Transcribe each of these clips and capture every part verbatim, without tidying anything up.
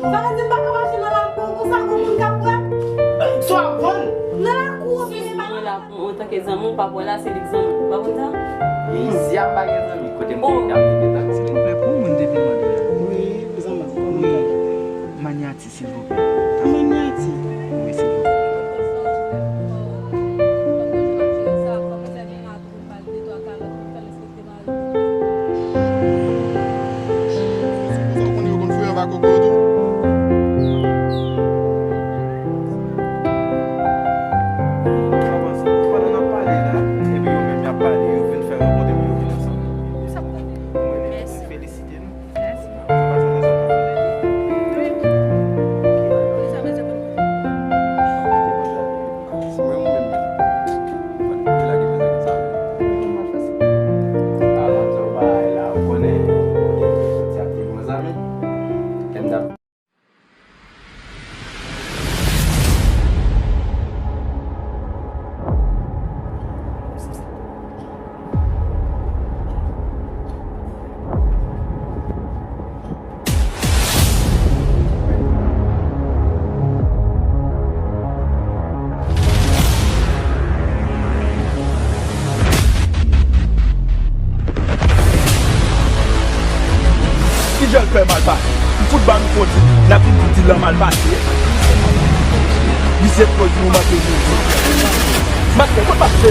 Sa vle di m pa ka mache nan lakou konsa, gon moun k ap wè m? Sa w ap vann? Nan lakou, ou vini pa. Mwen la, antanke zanmi, ou pa wè la, se li k zanmi. Ou pa konn sa? Isi a pa gen zanmi. Kote m te ye, y ap di gentan. Silvouplè, pou yon moun te vin mande la. Wi, zanmi, pou yon moun. Manyati, silvouplè. Manyati. Wi, silvouplè. Sa w konnen yo konn fouye anba koko yo tou. Pandan n ap pale la, epi yo menm y ap pale, yo vin fè rankontre pou yo vin ansanm. Mwen, mwen felisite nou. Mèsi. Sa pase nan zòn nan? Wi. Polis la bezwen konn. Si mwen, mwen menm, mwen, mwen lage mezanmi sa. Avan tout bagay la, ou konnen, kote m soti ak tout mezanmi. Lè m t ap Kijan l fè mal pase? M fout ba nou fon di, n ap vin di di lan mal pase. Misye t fò di nou manke nou. Master, kot pase?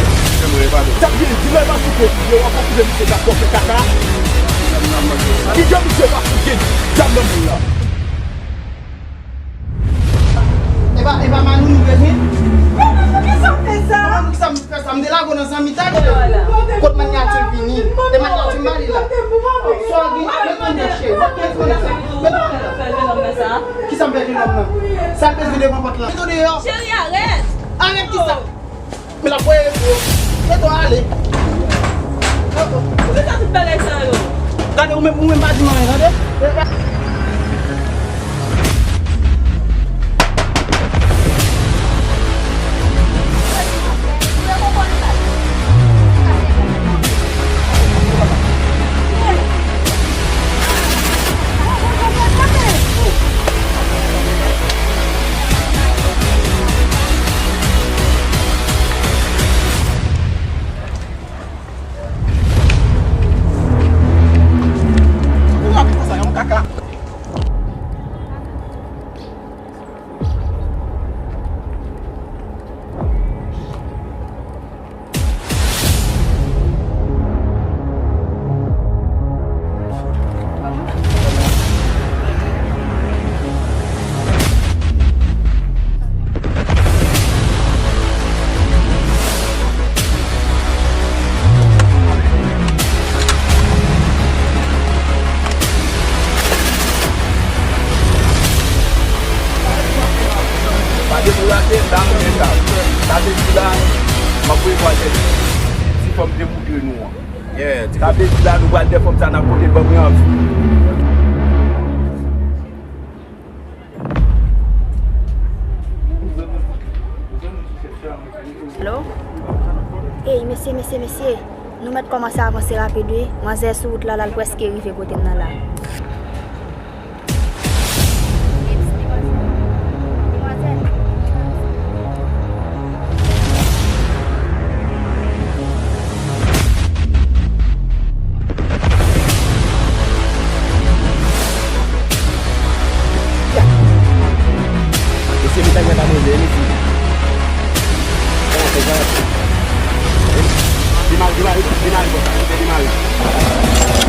Sa byen, di lan pa sou fon di yo, w ap okipe misye k ap fè kaka. Kijan misye pa fout gen djab nan men l la? E pa, e pa Manou nou bezwen? Manou, poukisa w fè sa? Manou, poukisa m fè sa? M te lage w nan zanmi talè. Kot manyati vini? E manyati m ale la. Sa w gen? Mete w anndan cheri. Mete w anndan. Mete w anndan. Kisa m fè jenòm nan? Sa l bezwen devan pòt la? Mete w deyò. Cheri, arèt! Arèt kisa? Men l ap voye pou ou. Mete w ale. Poukisa tout bagay sa yo? Gade, ou menm, ou menm pa di m anyen, tande? Pa dekouraje, dam, men sa. Sa te di la, m ap voye vwal tèt ti fanm te moutre nou an. Yeah, sa vle di la, nou pral dèfòm sa n ap pote ban mwen anvi. Alo? Ey, mesye, mesye, mesye. Nou mèt kòmanse avanse rapid, wi. Manzè sou wout la, la, l prèske rive kote m nan la. Mesye, mesye, mwen pa manje, mesye. Demare, demare, demare, konsa, demare.